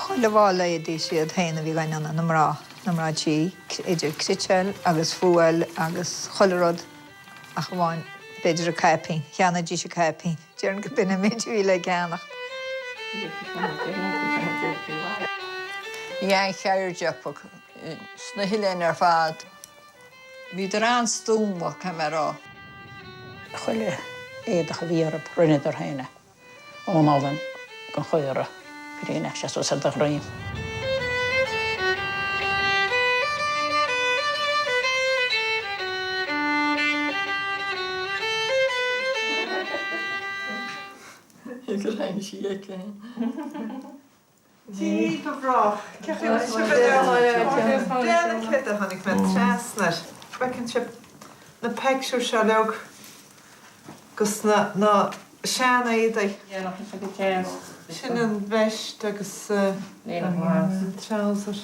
Chuile bhall éadaí is iad féin a bhí á ndéanamh, na mná, na mná tí, idir cniotáil agus fuáil agus chuile rud ach amháin b'fhéidir an caipín. Cheannaídís an caipín. Déarfainn go b'in an méid a bhí le ceannacht. Bhí an-cheird acu sna hoileáin ar fad. Bhíodar an-stuama, caithfidh mé a rá. Chuile éadach a bhí orthu, rinneadar féin é, ón olann go caora go dtí go ndeachaigh sé suas ar do dhroim. Dia ba bhreá. Cén chaoi a bhfuil sibh? Breathnaigh céard a tháinig mé trasna air. Feiceann sibh na peictiúir seo uilig agus na na sean-éadaí. Sin an veist agus an trouser.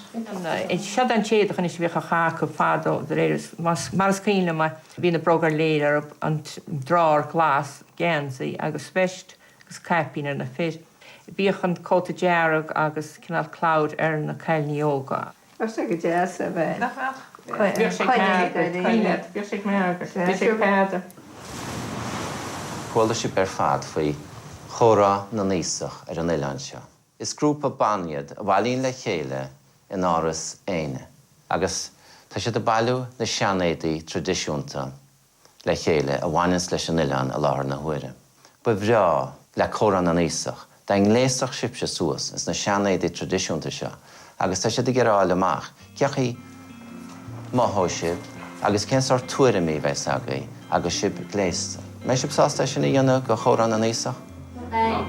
Seod an t-éadach anois a bhíodh á chaitheamh acu fadó de réir mar is cuimhin liom bhí na bróga ar léir orthu, an drár glas, geansaí agus veist agus caipín ar na fir. Bhíodh an cóta dearg agus cineál cloud ar na cailíní óga. Bheadh sé go deas a bheith Nach mbeadh? Bheadh sé ceart, bheadh sé mear, bheadh sé Peadar. Chuala sibh ar fad faoi Chomhrá na nAosach ar an oileán seo. Is grúpa ban iad a bhailíonn le chéile in Áras Éanna agus tá siad ag bailiú na seanéadaí traidisiúnta le chéile a bhaineanns leis an oileán i láthair na huaire. Ba bhreá le Comhrá na nAosach dá ngléasfadh sibhse suas ins na seanéadaí traidisiúnta seo agus tá siad ag iarraidh a fháil amach cén chaoi a mothóidh sibh agus cén sórt tuairimí a bheas agaibh agus sibh gléasta. Mbeidh sibh sásta é sin a dhéanamh go Chomhrá na nAosach? Beidh.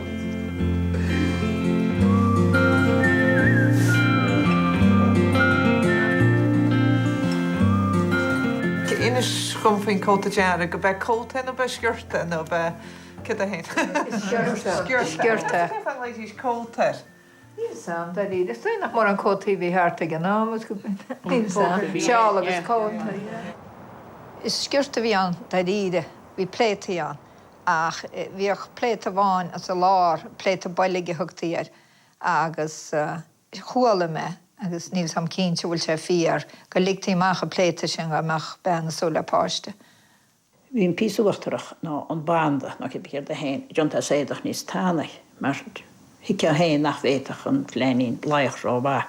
Inis dhom faoin cóta dearg, ab é cóta é nó ab é sciorta é nó ab é céard é féin? Sciorta. Sciorta. Cén fáth a nglaoidís cóta air? Níl 'fhios a'm, dáiríre. Is dóigh nach mórán cótaí a bhí thart ag an am, is go níl 'fhios a'm. Seál agus cóta, yeah. Is sciorta a bhí ann, dáiríre. Bhí pléataí ann. Ach bhíodh pléata amháin as i lár, pléata boilg a thugtaí air, agus chuala mé, agus níl 's a'm cinnte an bhfuil sé fíor, go ligtí amach an pléata sin dhá mbeadh bean ag súil le páiste. Bhí an píosa uachtarach, nó an banda, nó cibé céard é féin, déanta as éadach níos tanaí, mar thuigfeá féin nach bhféadfadh an flainín luíocht rómhaith.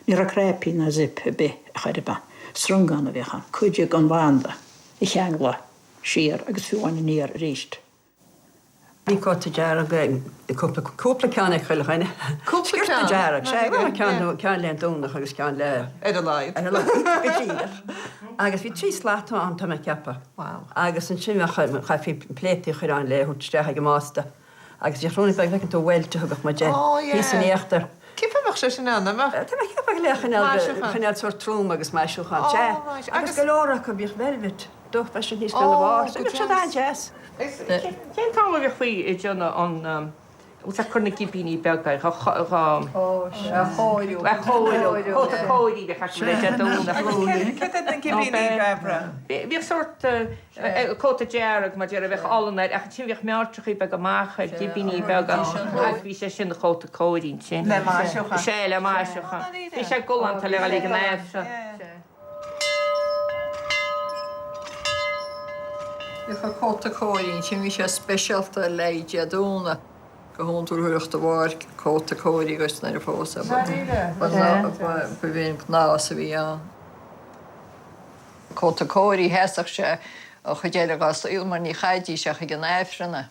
Ní raibh cnaipí ná zip ar bith a chor ar bith ann. Srungán a bhíodh ann, cuid den bhanda a cheangladh siar agus fiú amháin aniar arís. Bhí cóta dearg ag cúpla, cúpla ceann ag chuile dhuine. Cúpla Sciorta ceann? dearg, sea, bhuel ceann, ceann le Domhnach agus ceann le. Ar a laghad. Ar a laghad, go díreach. Agus bhí 3 slat ann, tá mé ag ceapadh. Wow. Agus ansin bheadh, chaithfí pléataí a chur ann le thabhairt isteach ag an mbásta. Agus bhíodh ruainne beag, bhfeiceann tú welt a thugadh muid air, Oh yeah. thíos in íochtar. Cén fáth a mbeadh sé sin ann, an mbeadh? Tá mé ag ceapadh le choinneáil, Maisiúchán. choinneáil sórt trom agus maisiúchán, sea. Oh right. Agus go leor acu, bhíodh velvet. Dubh freisin thíos gan a bharr. Bheadh siad an-deas. Cén t-am a bhíodh faoi ag déanamh an bhfuil sé ag cur na gibíní beaga air dhá Ó sea, chóiriú. A chóiriú. Cóta cóirí bheadh acu le Dé Domhnaigh. Agus céard iad na gibíní, Bairbre? Bhíodh sórt cóta dearg mar déarfá bheadh olann air ach ansin bhíodh meáiltreachaí beaga amach air, gibíní beaga agus bhí sé sin chóta cóirí ansin. Le maisiúchán. Sea, le maisiúchán. Bhí sé galánta le dhul ag an Aifreann. Bhíodh an cóta cóirí ansin, bhí sé speisialta le haghaidh Dé Domhnaigh. Go hiondúil thabharfadh do mháthair cóta cóirí dhuit nuair a phósadh, ba b'in an gnás a bhí ann. Cóta cóirí, sheasfadh sé an chuid eile dhá saol mar ní chaithidís ach ag an Aifreann é.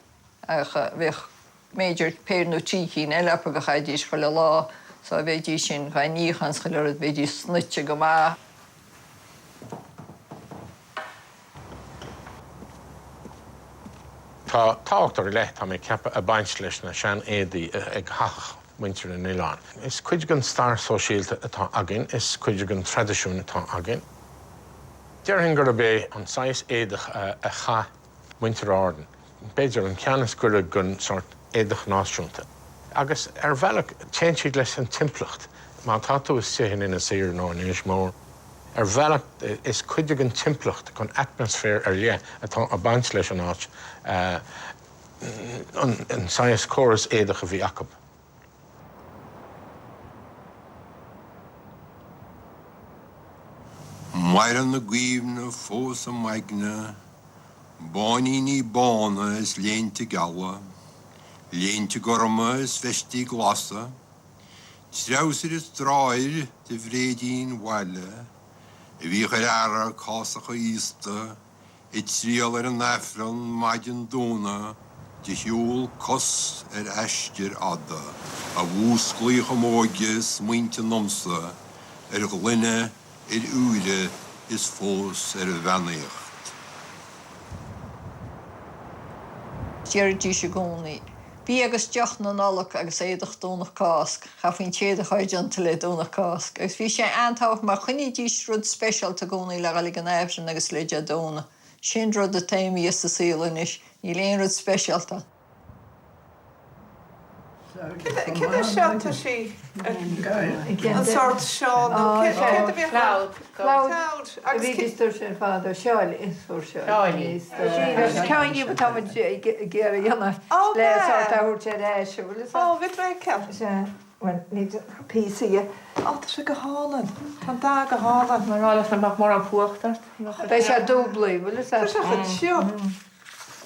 Ach bhíodh b'fhéidir péire nó trí cinn eile acu a chaithidís chuile lá, so bheidís sin dhá níochán 's chuile rud, bheidís snoite go maith. Tá tábhacht ar leith, tá mé ag ceapadh, ag baint leis na sean-éadaí a chaitheadh muintir an oileáin. Is cuid den stair sóisialta atá againn, is cuid den traidisiún atá againn. Déarfainn gurb é an saghas éadach a chaith muintir Árann, b'fhéidir, an ceann is gaire don sórt éadach náisiúnta. Agus ar bhealach, téann siad leis an timpeallacht. Má tá tú istigh in Inis Oírr nó in Inis Mór, Ar bhealach, is cuid den timpeallacht, den atmaisféar ar leith atá ag baint leis an áit, an saghas córas éadach a bhí acu. Maireann a gcuimhne fós i m'aigne, báiníní bána is léinte geala, léinte gorma is veistí glasa, treabhsair is dráir de bhréidín bhaile a bhíodh ar fheara cásacha aosta ag triall ar an Aifreann maidin Domhnaigh de shiúl cos ar aistir fhada a mhúsclaíodh i m'óige smaointe ionamsa ar ghlaine, ar úire is fós ar bheannaíocht. Deiridís i gcónaí, Bia agus deoch na Nollag agus éadach Domhnach Cásc. Chaithfí an t-éadach a bheith déanta le Domhnach Cásc. Agus bhí sé an-tábhachtach mar choinnídís rud speisialta i gcónaí le dhul ag an Aifreann agus le Dé Domhnaigh. Sin rud atá imithe as an saol anois, níl aon rud speisialta. Céard é seo tá sí an sórt seo nó céard a bhíodh Cloud. Cloud a bhídís tabhairt ar fad ó seáil seáilín. Ceann díobh atá muid ag iarraidh a dhéanamh le sórt a thabhairt ar ais an bhfuil fhios Ó bhí mé ag ceap. Sea bhuel ní píosa. Ó tá sé go hálainn. Tá an dath go hálainn. Mar rá leat nach mbeadh mórán fuachta ort. Beidh sé dúblaí bhfuil fhios Tá sé chomh tiubh.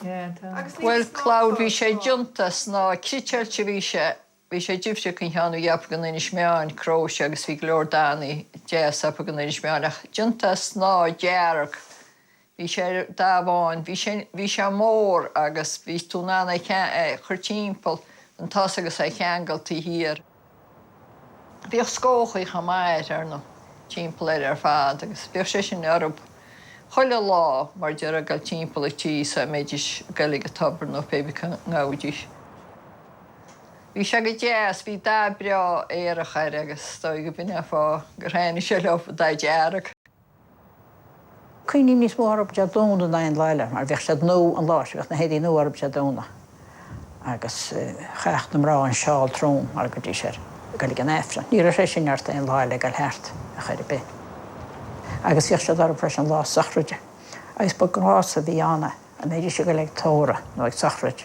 Bhuel cloud bhí sé déanta snáth cniotáilte bhí sé, bhí sé difriúil ón cheann a bhí up ag an Inis Meáin, cróise agus bhí go leor dathannaí deas up ag an Inis Meáin ach déanta as snáth dearg bhí sé ar dath amháin, bhí sé, bhí sé mór agus bhí tú in ann é a chur timpeall an tosaigh agus é a cheangal taobh thiar. Bhíodh scóchaí chomh maith air, ar ndóigh, timpeall air ar fad agus bhíodh sé sin orthu chuile lá mar déarfá ag dul timpeall an tí sá mbeidís ag dul ag an tobar nó pé bith cá ngabhaidís. Bhí sé go deas, bhí dath breá aerach air agus is dóigh go b'in é an fáth gur thaitnigh sé leo, dath dearg. Cuimhním níos mó orthu Dé Domhnaigh ná aon lá eile mar bhíodh siad nua an lá sin, bhíodh na héadaí nua orthu Dé Domhnaigh agus chaitheadh na mná an seál trom mar a gcuidís air ag dul ag an Aifreann. Ní raibh sé sin ort aon lá eile ag dul thart ar chor ar bith. Agus bhíodh siad orthu freisin lá sochraide agus ba gnás a bhí ann é, a mbeidís ag dul ag tórramh nó ag sochraid.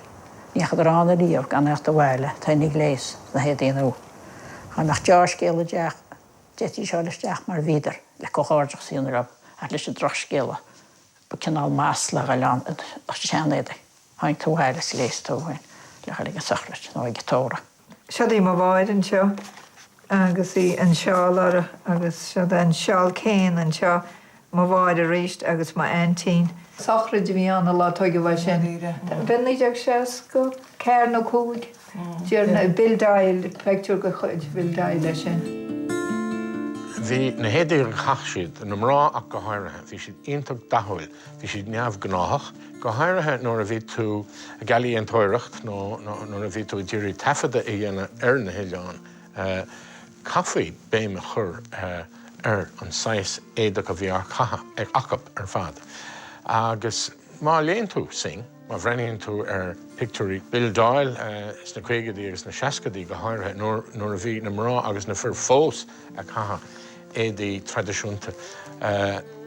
Ní dheachadar ann ariamh gan a theacht abhaile ina ngléas sna héadaí nua. Dá mbeadh deá-scéala i dteach D'fhéadfaidís a fháil isteach mar bhíodar, le comhghairdeachas a dhéanamh leo, ach leis an drochscéala, ba cineál masla a ghoil ann i do sheanéadaí. Tháinig tú abhaile is ghléas tú féin le dhul ag an sochraid nó ag an tórramh. Seod í mo mháthair anseo agus í an seál uirthi agus seod é an seál céanna anseo, mo mháthair arís agus m'aintín. Sochraid a bhí ann an lá tóigeadh é sin. B'in 1964 nó 5. Déarfainn Bill Doyle, pictiúr de chuid Bill Doyle é sin. Bhí na héadaí a chaith siad, na mná ach go háirithe, bhí siad iontach dathúil, bhí siad neamhghnáthach, go háirithe nuair a bhí tú ag ealaíontóireacht nó nuair a bhí tú ag iarraidh taifeadadh a dhéanamh ar na hoileáin. Chaithfí béim a chur ar an saghas éadach a bhí á chaitheamh acu ar fad. Agus má léann tú Synge, má bhreathnaíonn tú ar phictiúirí Bill Doyle sna caogaidí agus sna seascaidí go háirithe, nuair a bhí na mná agus na fir fós ag caitheamh éadaí traidisiúnta,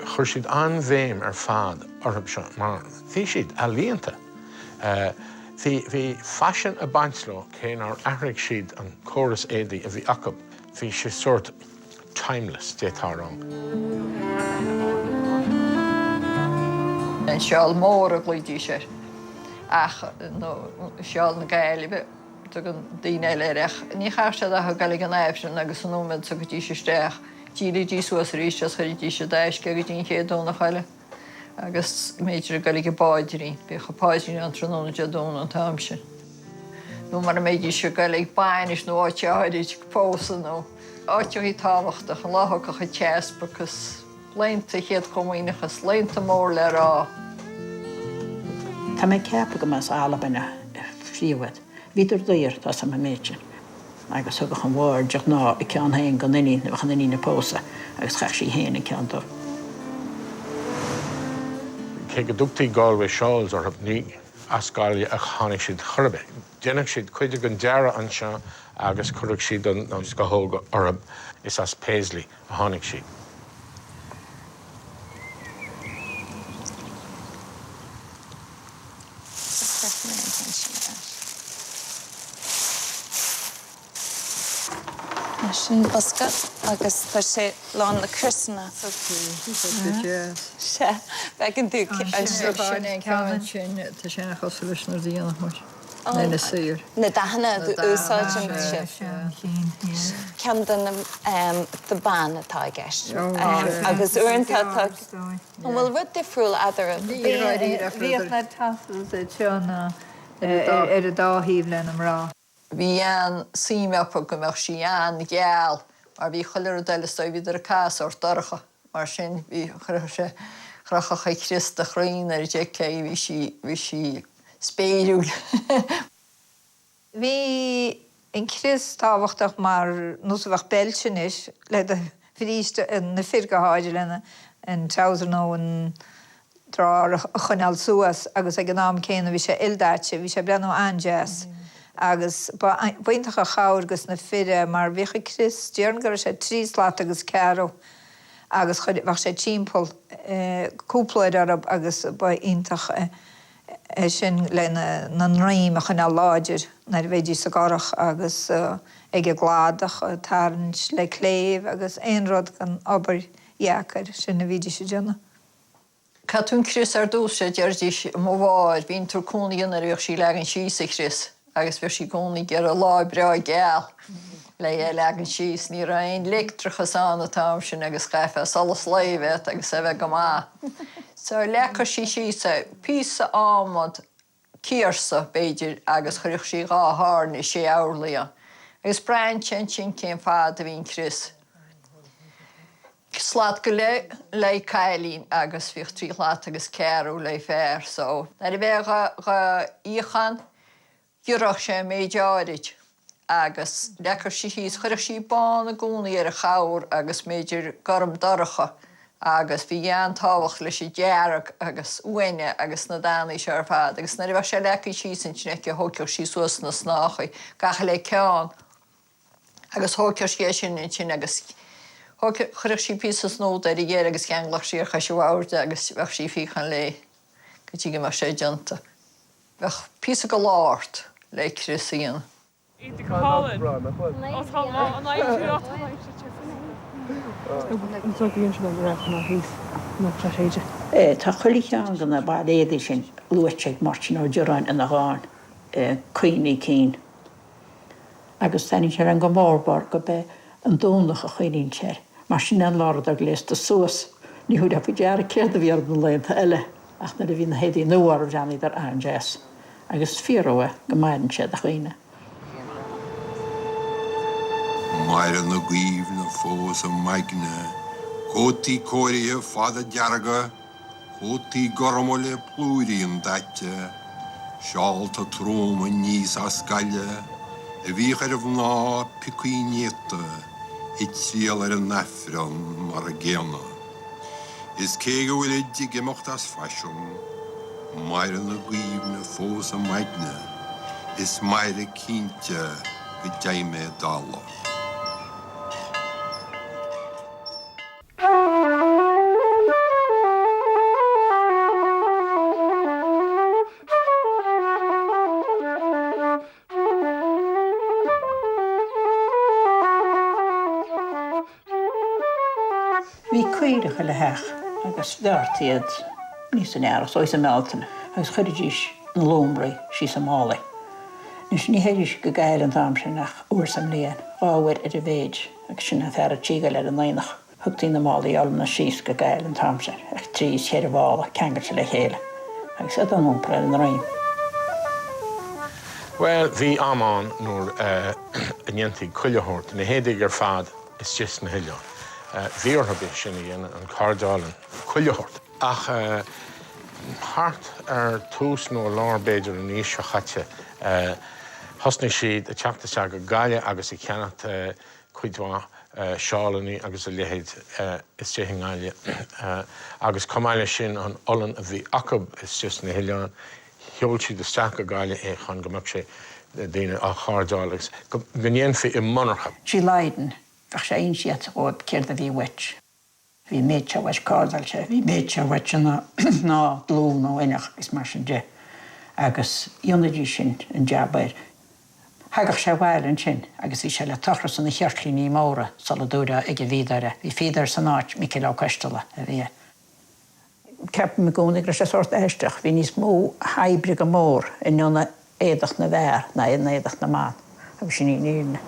chuir siad an-bhéim ar fad orthu seo mar bhí siad ealaíonta. Bhí, bhí faisean ag baint leo cé nár athraigh siad an córas éadaí a bhí acu. Bhí sé sórt timeless, d'fhéadfá a rá. An seál mór a ghlaoidís air ach, nó seál na Gaillimhe, tugann daoine eile air ach ní chaitheadh siad ach ag dul ag an Aifreann agus an nóiméad a thiocfaidís isteach, dhíolfaidís suas arís agus chuiridís i dtaisce é go dtí an chéad Domhnach eile. Agus b'fhéidir ag dul ag an bPáidrín, bhíodh an Páidrín ann tráthnóna Dé Domhnaigh an t-am sin. Nó mara mbeidís ag dul ag bainis nó áit áirid, ag pósadh nó áiteachaí tábhachtach, an lá a thiocfadh an t-easpag is laethanta Chéad Chomaoineach is laethanta mór le rá. Tá mé ag ceapadh go mba as Albain a scríobhadh iad. Bhíodar daor, tá 's a'm an méid sin. Agus thugadh an mháthair de ghnáth a ceann féin don iníon nuair a bheadh an iníon ag pósadh agus chaitheadh sí féin an ceann dubh. Cé go dtugtaí Galway Shawls orthu, ní as Gaillimh a tháinig siad chor ar bith. Déanadh siad cuid den dearadh anseo agus cuireadh siad an scamhóga orthu. Is as Paisley a tháinig siad. Cuirfidh mé an ceann sin ar ais. Sin bosca agus tá sé lán le criosanna. Sea, bhfeiceann tú ansin. Sin an ceann ansin, tá sé an-chosúil leis na rudaí a dhéanadh muid, na na saoir. Na dathanna a úsáideann sibh. Ceann de na de ban atá i gceist. Agus uaireanta tá. An bhfuil rud difriúil eadarthu? Bhíodh na tassels seo ar an dá thaobh le na mná. Bhí an-suim acu go mbeadh sí an-gheal mar bhí chuile rud eile is dóigh, bhíodar ag caitheamh sórt dorcha mar sin bhí, chuirfeadh sé, chrochfadh an crios do chroí nuair a d'fheicfeá í, bhí sí, bhí sí spéiriúil. Bhí an crios tábhachtach mar nós a bheadh beilt anois le do bhríste, na fir go háirid lena an trouser nó an drár a choinneáil suas agus ag an am céanna bhí sé ildaite, bhí sé ag breathnú an-deas agus ba iontach an chabhair dos na fir é mar bhíodh an crios, déarfainn go raibh sé 3 slat agus ceathrú agus chuir, bheadh sé timpeall cúpla uair orthu agus ba iontach é sin lena ndroim a choinneáil láidir nuair a bheidís sa gcurach agus ag an gcladach, ag tarraingt le cléibh agus aon rud den obair dheacair sin a bhídís ag déanamh. Caithfidh tú an crios ar dtús, sé deiridís mo mháthair, bhí iontas cónaí nuair a bhíodh sí ag leagan síos an chrios agus bhíodh sí i gcónaí ag iarraidh lá breá geal le é a leagan síos. Ní raibh aon leictreachas ann an t-am sin agus chaithfeá solas lae a bheith agus é a bheith go maith. So leagfadh sí síos é, píosa adhmad cíorsa, b'fhéidir, agus chuirfeadh sí dhá thairne, sé orlaí ann. Agus braitheann sé ansin cén fad a bhí an crios. Slat go leith le cailín agus bhíodh trí shlat agus ceathrú le fear so nuair a bheadh dhá fhíochán ghiorródh sé an méid áirid agus leagfadh sí síos, chuirfeadh sí bán i gcónaí ar an chabhair agus mb'fhéidir gorm dorcha agus bhí an-tábhacht leis an dearg agus uaine agus na dathannaí seo ar fad agus nuair a bheadh sé leagtha síos ansin aici thógfadh sí suas na snáthaí gach uile ceann agus thógfadh sí é sin ansin agus thógfadh, chuirfeadh sí píosa snóda ar a dheireadh agus cheanglódh sí ar chois an bhoird é agus bheadh sí ag fíochán léi go dtí go mbeadh sé déanta. Bheadh píosa go lá ort le crios a dhéanamh. Iontach go hálainn. Ó tá lá an aimsir á tá an aimsir te Tá chuile cheann de na baill éadaí sin luaite ag Máirtín Ó Direáin ina dhán, Cuimhní Cinn. Agus taitníonn sé liom go mór mhór gurb é an Domhnach a chuimhníonn sé air, mar sin é an lá a rabhadar gléasta suas. Ní thabharfá faoi deara céard a bhí orthu na laethanta eile, ach nuair a bhí na héadaí nua orthu bhreathnaíodar an-deas. Agus fíor é go maireann sé do chuimhne. Maireann a gcuimhne fós i m'aigne, cótaí cóirithe fada dearga, Cótaí gorma le plúirín daite, seálta troma aníos as scaile a bhíodh ar mhná piocaí néata ag triall ar an Aifreann mar a gcéanna. Is cé go bhfuilid ag imeacht as faisean, maireann a gcuimhne fós i m'aigne, is mairfidh cinnte go dteigh mé dall. Bhí caoirigh chuile theach agus bhearrtaí iad ní san earrach, is dóigh i mBealtaine, agus chuiridís na lómraí síos i málaí. Anois ní théidís go Gaillimh an t-am sin ach uair sa mbliain, dhá uair ar a mhéid. Agus sin an fear a' tí ag goil ar an aonach. Thugtaí na málaí olna síos go Gaillimh an t-am sin, ach trí is cheithre mhála ceangailte le chéile, agus iad á n-iompar ar a ndroim. Bhuel, bhí am ann nuair a ndéantaí chuile shórt, na héadaí ar fad istigh sna hoileáin. Bhí orthu é sin a dhéanamh, an chardáil, an chuile shórt. Ach thart ar tús nó i lár b'fhéidir an aois seo chaite, thosnaigh siad ag teacht isteach go Gaillimh agus ag ceannacht cuid mhaith seálannaí agus a leithéid istigh i nGaillimh. Agus chomh maith leis sin, an olann a bhí acu istigh sna hoileáin, sheol siad isteach go Gaillimh é chun go mbeadh sé, daoine á chardáil agus go ndéanfaí i monarcha. Trí Leiden, bheadh sé inste dhóibh céard a bhí uait. Bhí an méid seo uait cardáilte, bhí an méid seo uait ná dlúth nó inneach agus mar sin de. Agus dhéanaidís sin an jab air. Thagadh sé abhaile ansin agus bhí sé le tochras ina cheirtlíní móra sula dtabharfá ag an bhfíodóir é. Bhí fíodóir san áit, Micil Ó Coisteala a bhí. Ceapaim i gcónaí go raibh sé sórt aisteach, bhí níos mó oibre go mór i ndéanamh éadach na bhfear ná in éadach na mban, agus sin í an fhírinne.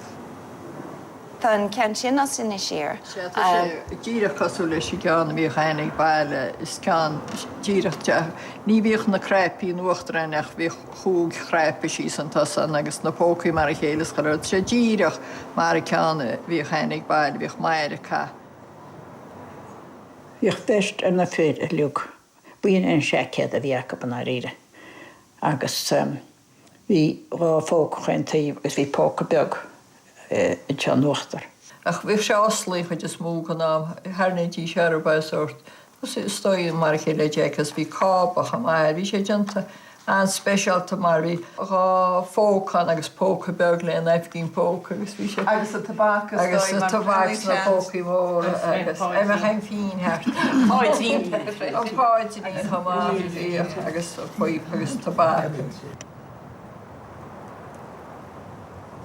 Tá an ceann sin as Inis Oírr. Sea, tá sé díreach cosúil leis an gceann a bhíodh againn ag baile, is ceann díreach de, ní bhíodh na cnaipí in uachtar ann ach bhíodh chúig chnaipe síos an tosach ann agus na pócaí mar a chéile is chuile rud, tá sé díreach mar an ceann a bhíodh againn ag baile, a bhíodh Máire ag caitheamh. Bhíodh veist ar na fir uilig. B'in an seaicéad a bhí acu i ndáiríre. Agus bhí dhá phóca chaon taobh agus bhí póca beag anseo in uachtar. Ach bhíodh sé osclaithe chuid is mó den am. Tharraingídís orthu é sórt, is dóigh mar a chéile le jacket agus bhí cába chomh maith air. Bhí sé déanta an-speisialta mar bhí dhá phóca ann agus póca beag le naipcín póca agus bhí sé. Agus an tobac is dóigh mar Agus tobac sna pócaí móra agus a mbeadh an fíon thart. Páidrín. An páidrín chomh maith bhíodh agus fuip agus tobac.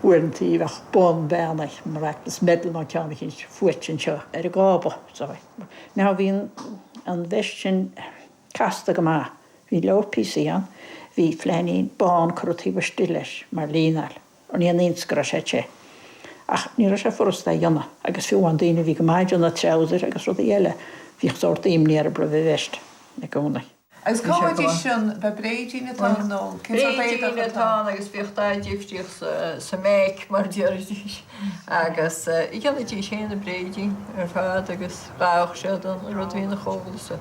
Uaireantaí bheadh bonn beannaithe miraculous medal nó ceann eicínt fuaite anseo ar an gcába. Now bhí an veist sin casta go maith. Bhí leor píosaí ann. Bhí flainín bán curtha taobh istigh leis mar líneáil. Ní haon iontas go raibh sé te. Ach ní raibh sé furasta é a dhéanamh agus fiú amháin daoine a bhí go maith ag déanamh treabhsair agus rudaí eile, bhíodh sórt imní orthu roimh an veist i gcónaí. Agus cá bhfaighidís sin? Ab é bréidín atá ann nó cén sórt éadach Bréidín atá ann agus bhíodh dath difríocht sa mbeck mar a déarfaidís agus dhéanaidís féin an bréidín ar fad agus ghabhadh siad an rud a bhí ina chomhla.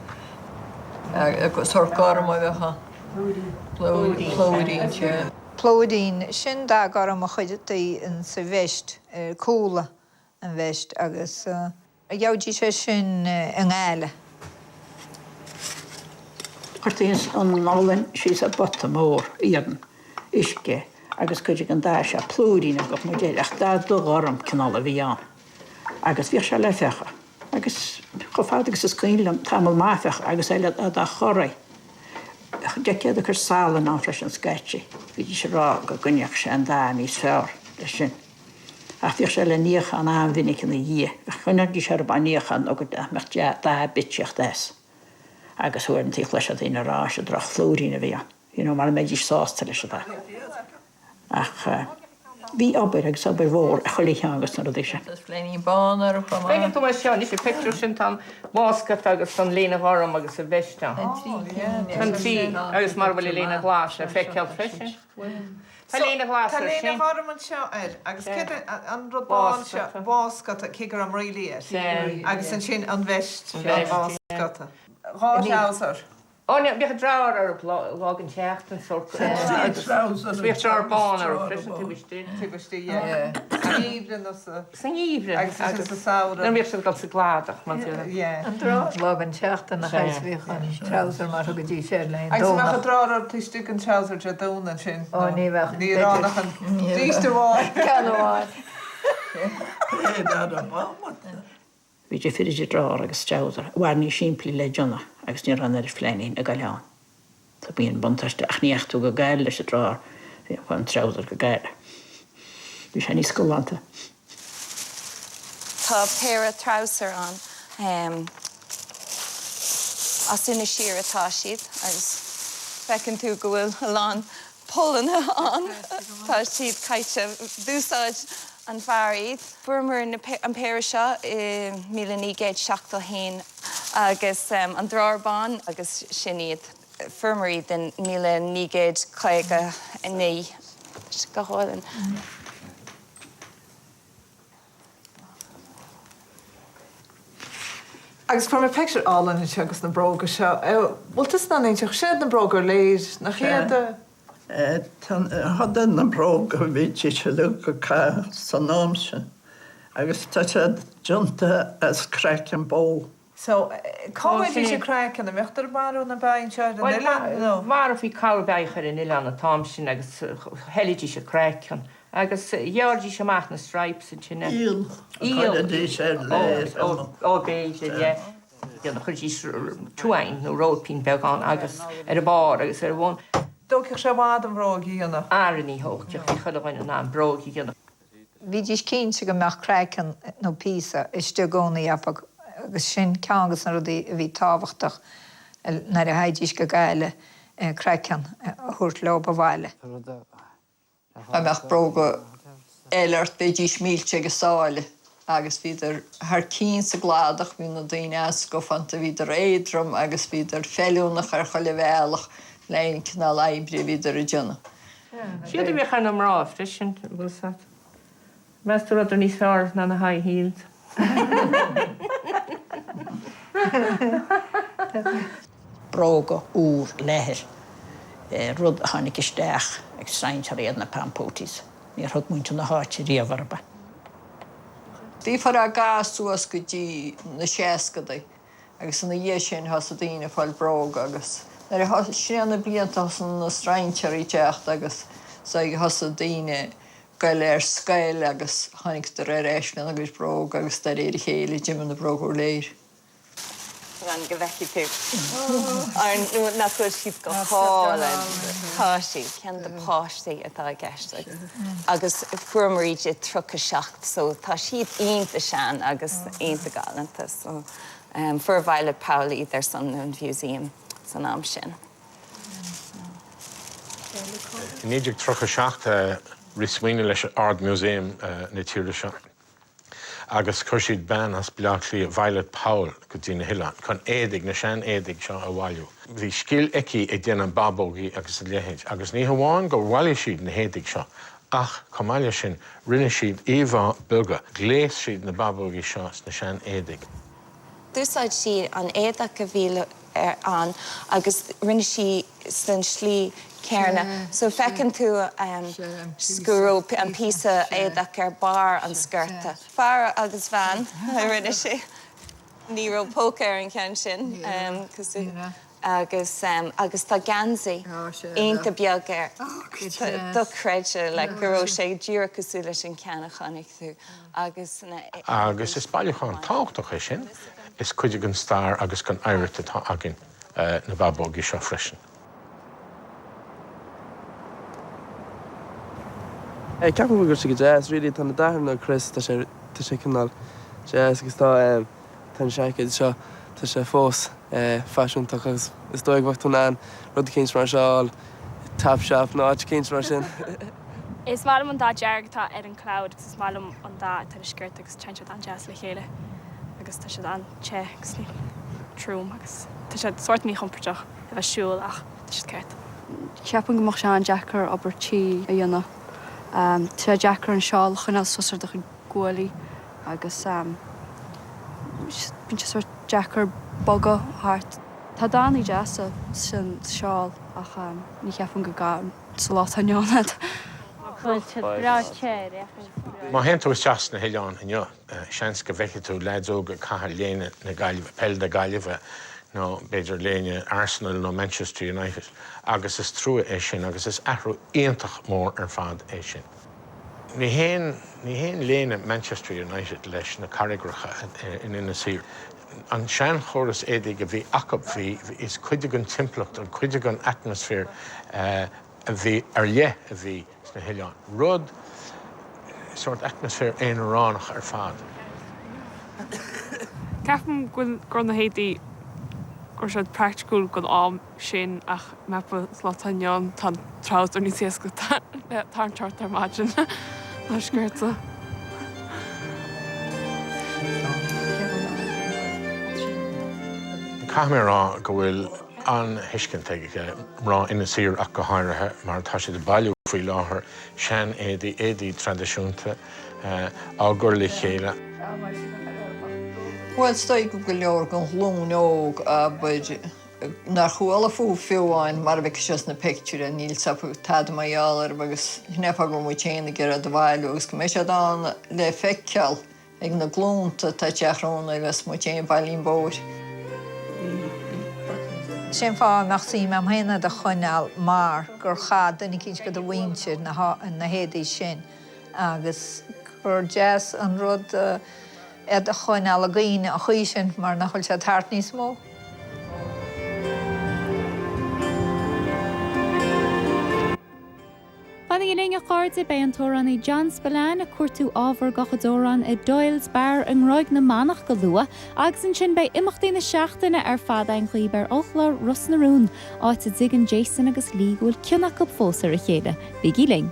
Sórt gorm a bheadh ann. Plúirín. Plúirín, sea. Plúirín, sin dath gorm a chuirtí insa veist, ar cúl an veist agus gheobhaidís é sin i nGaillimh. Chuirtí an olann síos i bpota mór iarainn, uisce agus cuid den dath seo, plúirín a thugadh muid air, ach dath dubhghorm cineál a bhí ann agus bhíodh sé le fiuchadh. Agus chomh fada agus is cuimhin liom, tamall maith a fiuchadh agus é le dá chorraí. Deirtear ag cur salann ann freisin scaití. Bhídís ag rá go gcoinneodh sé an dath níos fearr leis sin. Ach bhíodh sé le níochán an-mhinic ina dhiaidh. Choinneoidís orthu á níochán nó go mbeadh dath ar bith ag tíocht as. Agus uaireanta chloisfeá daoine ag rá is droch-phlúirín a bhí ann, you know, mara mbeidís sásta leis an dath. Ach bhí obair agus obair mhór ar chuile cheann de na rudaí sin. Tá flainín bán orthu chomh maith. Feiceann tú é seo anois, an pictiúr sin, tá an waistcoat agus an léine ghorm agus an veist ann. An trí, agus mar a bhfuil an léine ghlas le feiceáil freisin. Tá léine ghlas Tá air léine sin. ghorm anseo air agus céard é an rud bán seo, waistcoat, cé go raibh mraoillí air. Agus ansin an veist, an waistcoat. Dhá threabhsar. Ó, ní, bhíodh drár orthu lá den tseachtain, sórt, agus bhíodh drár bán orthu freisin taobh istigh. Taobh istigh, yeah. Sa ngeimhreadh nó sa. Sa ngeimhreadh. Agus ansin sa samhradh. Nuair a bhíodh siad ag dul sa gcladach, mar dhea. Yeah. An drár lá den tseachtain a chaill bhíodh an treabhsar mar thugaidís air le an Agus an mbeadh Domhnach. an drár orthu taobh istigh den treabhsar Dé Domhnaigh ansin? Ó, ní bheadh. Ní raibh ach an bríste amháin. Ceann amháin. Bhí difir idir drár agus treabhsar, i bhfad níos simplí le déanamh agus ní raibh an oiread flainín ag goil ann. So b'in an buntáiste ach ní dheachaigh tú go Gaillimh leis an drár, bhí an treabhsar go Gaillimh. Bhí sé níos galánta. Tá péire treabhsar ann. As Inis Oírr atá siad agus feiceann tú go bhfuil a lán pollanna ann. Tá siad caite. D'úsáid an fear iad. Fuaireamar an péire seo i 1971 agus an drár bán agus sin iad. Fuaireamar iad in 1959. Go hálainn. Agus fuair mé pictiúr álainn anseo agus na bróga seo. Bhfuil tusa in ann inseacht? Sin iad na bróga ar léir, nach iad? Tá na bróga a bhídís uilig ag caitheamh san am sin agus tá siad déanta as craiceann bó. So, cá bhfaighidís an craiceann? An mbeadh ag marú na beithígh anseo ar an oileán nó? Mharaífí corrbheithíoch ar an oileán an t-am sin agus sheilidís an craiceann agus ghearraidís amach na stripes ansin. Iall a chuiridís ar léir. Ó b'fhéidir, yeah. Chuiridís twine nó róipín beag ann agus ar a barr agus ar a bhun. Dtógfadh sé i bhfad an bhróg a dhéanamh. Ara ní thógfadh, bhí chuile dhuine in ann bróg a dhéanamh. Bhídís cinnte go mbeadh craiceann nó píosa istigh i gcónaí acu agus sin ceann de na rudaí a bhí tábhachtach nuair a théidís go Gaillimh, craiceann a thabhairt leob abhaile. Dá mbeadh bróga eile ort bheidís millte ag an sáile agus bhíodar thar cionn sa gcladach, bhí na daoine an-scafánta, bhíodar éadrom agus bhíodar feiliúnach ar chuile bhealach le aon cineál oibre a bhíodar ag déanamh. Siad a bhíodh ar na mná freisin, an bhfuil 's a't. Meas tú rabhadar níos fearr ná na high heels? Bróga úr leathair, rud a tháinig isteach ag strainséirí iad na pampooties. Níor thug muintir na háite riamh orthu. Bhí fear á gcaitheamh suas go dtí na seascadaí agus ina dhiaidh sin thosaigh daoine ag fáil bróga agus nuair a thosaigh na blianta thosaigh na strainséirí ag teacht agus thosaigh daoine ag goil ar scoil agus tháinigeadar ar ais lena gcuid bróga agus de réir a chéile d'imigh na bróga úr leathair. Fan go bhfeicfidh tú. Ar nach bhfuil siad go hálainn? Tá siad. Ceann de páistí atá i gceist agus fuaireamar iad i 37 so tá siad iontach sean agus iontach galánta so fuair Violet Powell iad ar son an Mhúsaem san am sin. I 1937 rith smaoineamh leis Ard-Mhúsaem na tíre seo agus chuir siad bean as Baile Átha Cliath, Violet Powell, go dtí na hoileáin chun éadaigh, na sean-éadaigh seo a bhailiú. Bhí scil aici ag déanamh babógaí agus a leithéid agus ní hamháin gur bhailigh siad na héadaigh seo ach chomh maith leis sin rinne siad íomhá beaga, ghléas siad na babógaí seo sna sean-éadaigh. D'úsáid sí an éadach a bhí ann agus rinne sí san slí céanna. So feiceann tú go raibh an píosa éadach ar barr an sciorta. Fear agus bhean a rinne sí. Ní raibh póca ar an cheann sin cosúil. Agus agus tá geansaí iontach beag air. Dochreidte like go raibh sé díreach cosúil leis an ceann a chonaic tú agus na. Agus is bailiúchán tábhachtach é sin, is cuid den stair agus den oidhreacht atá againn na babógaí seo freisin. Ceapaim go bhfuil sé go deas, really, tá na dathanna crisp, tá sé, tá sé cineál deas agus tá, tá an seaicéad seo, tá sé fós faiseantach agus is dóigh go mbeadh tú in ann rud eicínt mar seo a fháil i Topshop nó áit eicínt mar sin. Is maith liom an dath dearg atá ar an cloud agus is maith liom an dath atá ar an sciort agus téann siad an-deas le chéile agus tá siad an-te agus níl trom agus tá siad sórt míchompordach a bheith ag siúl ach tá siad ceart. Ceapaim go mbeadh sé an-deacair obair tí a dhéanamh. Tá sé deacair an seál a choinneáil suas ar do chuid guaillí agus bíonn sé sórt deacair bogadh thart. Tá dathanna deasa san seál ach ní cheapaim go gcaithfinn sa lá atá inniu ann iad. Má théann tú isteach sna hoileáin inniu, seans go bhfeicfidh tú leaids óga ag caitheamh léine na Gaillimhe, peil na Gaillimhe nó b'fhéidir léine Arsenal nó Manchester United agus is trua é sin agus is athrú iontach mór ar fad é sin. Ní théann, ní théann léine Manchester United leis na carraigreacha in Inis Oírr. An seanchóras éadaigh a bhí acu, bhí, is cuid den timpeallacht, an cuid den atmaisféar a bhí ar leith a bhí sna hoileáin. Rud, sórt atmaisféar aonaránach ar fad. Ceapaim go bhfuil, go raibh na héadaí, go raibh siad praiticiúil don am sin ach mheasfá sa lá atá inniu ann tá an treabhsar níos éasca le tarraingt ort ar maidin ná sciorta. Caithfidh mé a rá go bhfuil an-thuiscint ag mná Inis Oírr ach go háirithe mar tá siad ag bailiú faoi láthair sean-éadaí, éadaí traidisiúnta á gcur le chéile. Bhuel, is dóigh go go leor den ghlúin óg, abair, nár chuala fúthu fiú amháin mar a bhfeicfidh siad sna pictiúirí, níl 's acu tada mar gheall orthu agus sin é an fáth go bhfuil muid féin ag iarraidh iad a bhailiú agus go mbeidh siad ann le feiceáil ag na glúnta atá ag teacht romhainn nuair a bheas muid féin bailí an bóthair. Sin an fáth a mbeadh suim a'm féin iad a choinneáil mar gur chaith duine eicínt de do mhuintir na héadaí sin agus gur deas an rud iad a choinneáil i gcuimhne an chaoi sin mar nach bhfuil siad thart níos mó. Fanaigí linn, a chairde, beidh an t-amhránaí John Spillane ag cuartú ábhar dá chuid amhrán i Doyle's Bar i nGráig na Manach go luath, agus ansin beidh imeachtaí na seachtaine ar fad againn dhaoib ar ollchlár Ros na Rún, áit a dtuigeann Jason agus Lee go bhfuil cion acu fós ar a chéile. Bígí linn!